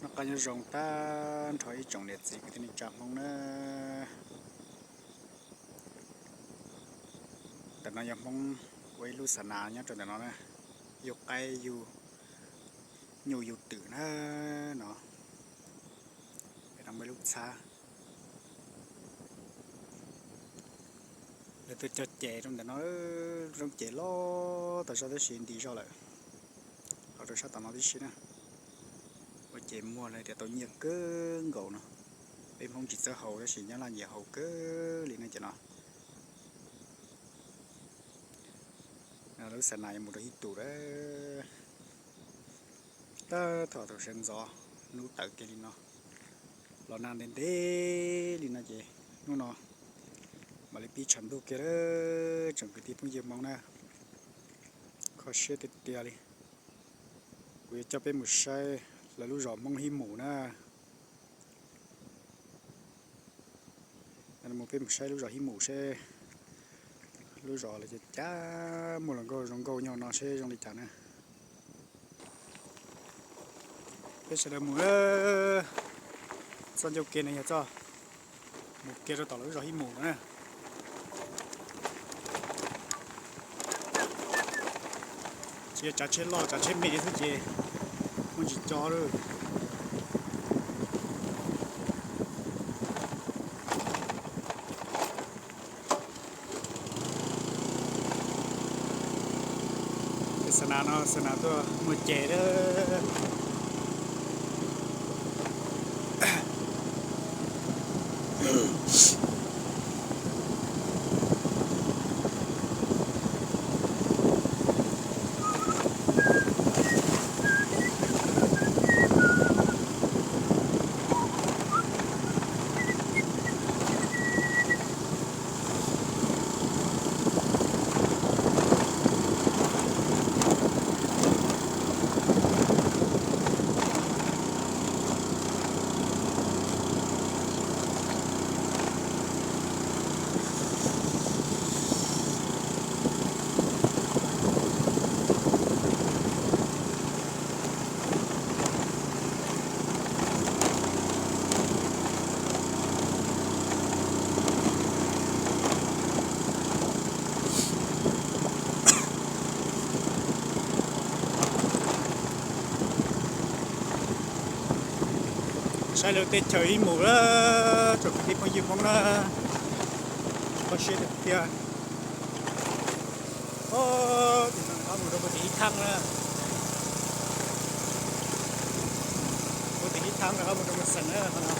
Noj qab nyob zoo tag nrho ib tsoom niam txiv kwv tij neej tsa Hmoob na. Ntawm no yog Hmoob ua ib lub xa nas nyob rau ntawm no na, yug qaib yug nyuj yug twm na no. Pem no muaj ib lub txhab. Lawv tuaj cog ces rau ntawm no, lub roob ces loj tas zog tab sis nti zog lawm. Los rau sab tom no tib si na, ua ces muag lawv tias tau nyiaj kawg nkaus no. Peb Hmoob tsis txawj haus tab sis Nyab Laj nyiam haus kawg li na cov no. Lub xa nas yuav mus rau ib tus lawm. Tab tom thaum sawv ntxov hnub tawm kiag li no, los nag ntev ntev li no ces hnub no mam li pib tshav ntuj kiag lawm tsoom kwv tij phooj ywg Hmoob na. Kho siab tiag tiag li. Kuv yuav coj peb mus saib lawv lub zos Hmoob Hib Mus na. Mus peb mus saib lub zos Hib Mus seb lub zos lawv cas cas muaj hluas nkauj zoo nkauj nyob no seb zoo li cas na. Peb sawv daws mus, txoj ncauj ke no yog txoj mus kiag rau tom lawv lub zos Hib Mus no na. Tsis yog tsav tsheb loj tsav tsheb me xwb ces muaj ntsis co lawm. Xa nas no xa nas tuaj muag ces lawm. Saib lawv teb chaws ib mus lawm tsoom kwv tij phooj ywg Hmoob na, kho siab tiag tiag. Tim no rov qab mus rau puag tim Ib Thaj na, puag tim Ib Thaj rov qab mus rau Muas Xeem na.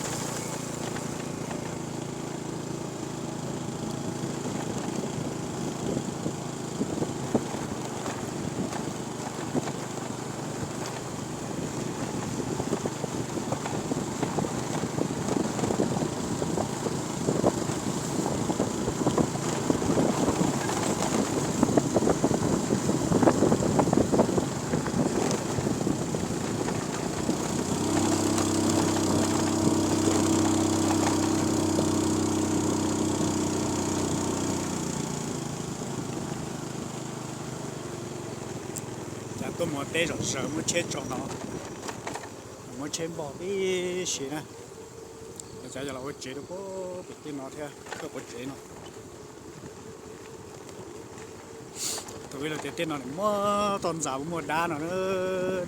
Cas tuaj mus teb zom zaws muab tsheb tso no, muab tsheb npog tib si na. Cas yog los ua tsev rau puag pem tej no thiab, khawb quav tsev no. Thaum ub lawv tias tej no muaj toj ntxas muaj dab no na,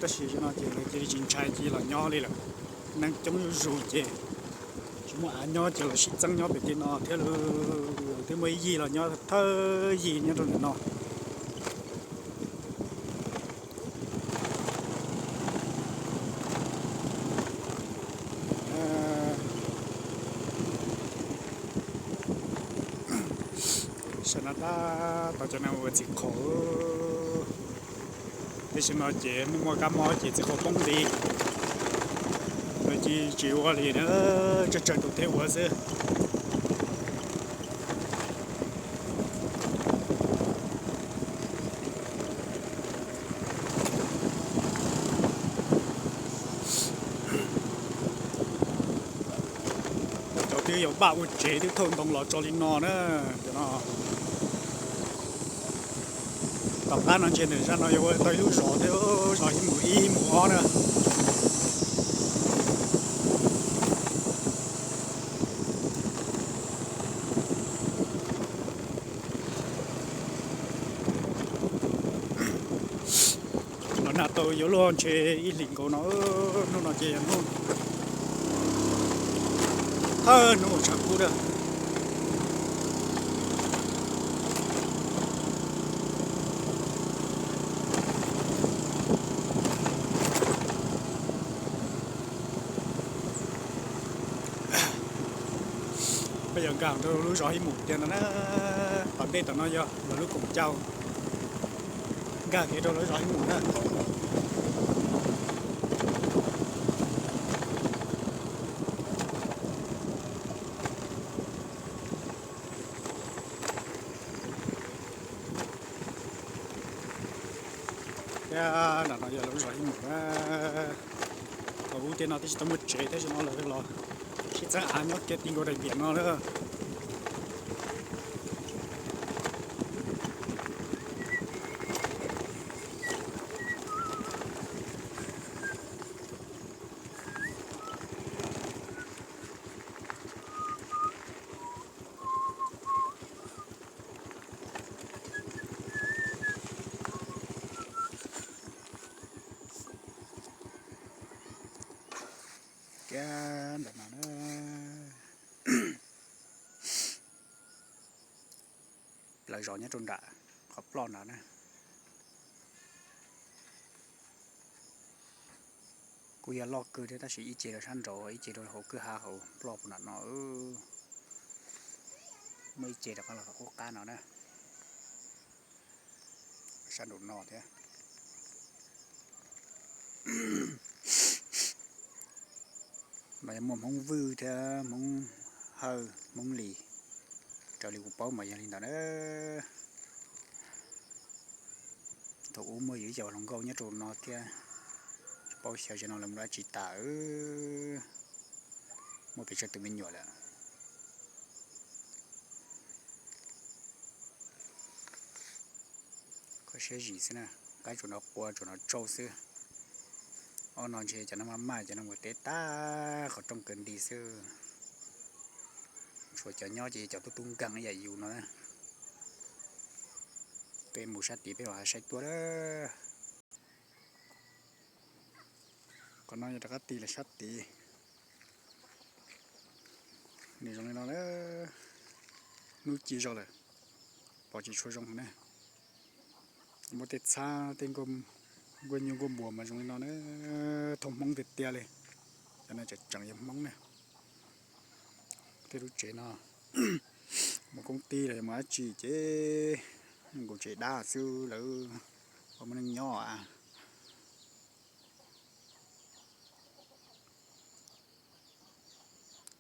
tab sis no ces lawv cia li tsis ntshai cia li los nyob li lawm. Neeg coob zuj zus ces tsis muaj av nyob ces los sib txeeb nyob pem tej no thiab lawm. Twb muaj ib yig los nyob thawj yig nyob rau ntawm no. Saib no tab tom cov neeg ua txiv qhaus, tab sis no ces muaj muaj kab mob ces txiv qhaus poob nti, lawv cia li tsis ua li na, tsawg tsawg tus thiaj ua xwb. Cov twb yuav npaj ua tsev twb thauj ntoo los tso li no na. Tom qab no ntshe ntawm zaj no yuav ua tau ib lub zos thiab, zos Hib Mus ib Hib Mus ob na. Yuav luag ntshe ib hlis nkaus no, hnub no ces yog hnub thawj hnub tshav kub na. Peb yuav nkag rau lub zos Hib Mus tiag no na. Tom ntej tom no yog lawv lub koom caum, nkag kiag rau lawv zos Hib Mus na. Thiab nram no yog lawv zos Hib Mus na. Thaum ub tiag no twb tsis tau muaj tsev, tab sis no lawv los sib txeeb av nyob kiag ti nkaus daim npiam no na. Kiag ntawm no na, plawv zos nyob rau nram qhov ploj no na. Kuj yog loj kawg thiab tab sis ib ce rau sab nraud, ib ce rau hauv kwj ha hauv ploj puag nram no. Muaj ib ce rov qab los qub qab no na, sab nraum no thiab. Mas yog muaj Hmoob Vwj thiab Hmoob Hawj Hmoob Lis, raws li kuv paub mas yog li ntawd na. Thaum ub muaj yus ib co hluas nkauj nyob rau no thiab, tsis paub xyov zaum no lawv mus dab tsi tas, muaj pes tsawg tus me nyuam lawm. Kho siab zim xwb na, qaib tsuas nrov qua tsuas nrov tsau xwb. Ob no ntshe cov neeg maj maj cov neeg mus teb tag qhov rooj kawg nti xwb. Tshuav cov nyob ces cov tub tub nkeeg ib yam yus no. Peb mus sab tid peb mam saib tuaj lawm. Qhov no yog rov qab tig los sab tid. Nws zoo li no na, hnub ci zog lawm, pom tsis tshua zoo na. Muaj tej txhab tej nkuaj nyuj nkuaj npuas mas zoo li no na, thooj Hmoob tiag tiag li. Cov no tseem tseem yog Hmoob na. Tej lub tsev no mus koob tij los yog mus dab tsi ces nkaum tsev dab xwb lawv ua muaj neeg nyob.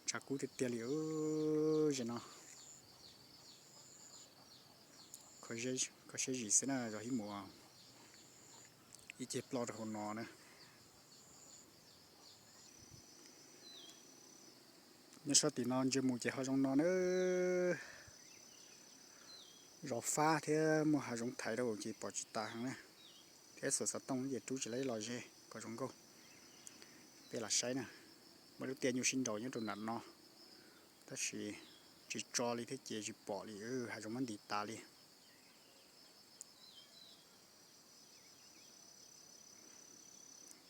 Tshav kub tiag tiag li, zaum no kho siab zim xwb na, zos Hib Mus ib ce ploj rau hauv no na. Nyob sab tim no ntsia mus ces ho zoo no na, zov fab thiab muaj hav zoov thaiv rau ces pom tsis tas heev na. Thiab xuas xov tooj ces rub tsis laib los ze kom zoo nkauj. Peb los saib na, muaj lub tiaj nyuj sib nraus nyob rau nram no, tab sis tsis tso li thiab ces tsis pom li, hav zoov muab ntis tas li.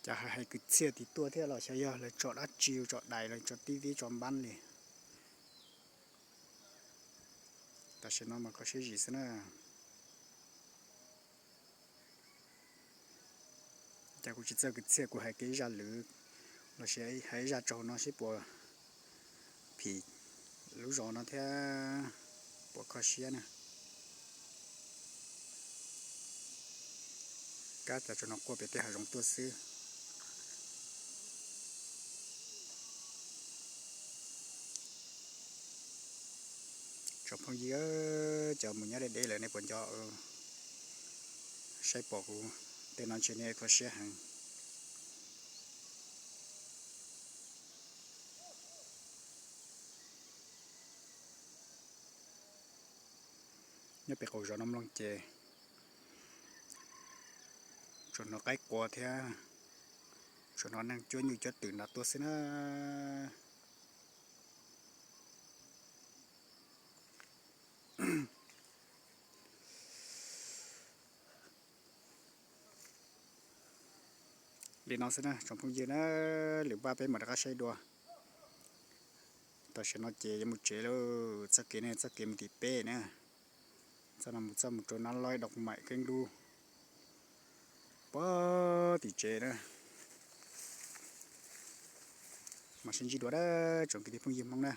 Cas hais hais kwv txhiaj tim tuaj thiab los xyov yog lawv tso dab tsi, tso dais los tso tib vib tso npab li. Tam sim no mas kho siab zim xwb na. Cas kuv tsis txawj kwv txhiaj, kuv hais kiag ib zaj lwm los sis hais ib zaj tsaug no seb puas phim lub zos no thiab puas kho siab na. Kab cas tsuas no quaj pem tej hav zoov tuaj xwb. Tsoom phooj ywg, cov mus nyob deb deb lawm nej puas nco? Saib pom kuv tej no ntshe nej kho siab heev. Nyob pem qaum zos no mloog ces tsuas hnov qaib qua thiab tsuas hnov neeg cuab nyuj cuab twm nrov tuaj xwb na. Li no xwb na tsoom phooj ywg na, lwm npaj peb mam rov qab saib dua. Tam sim no ces yuav mus tsev lawm, txoj kev ne txoj kev mus tim peb na, txoj no mus txoj mus rau Nab Laib Doo Maim Keeb Dub, puag tim tsev na. Mam sib ntsib dua na tsoom kwv tij phooj ywg Hmoob na.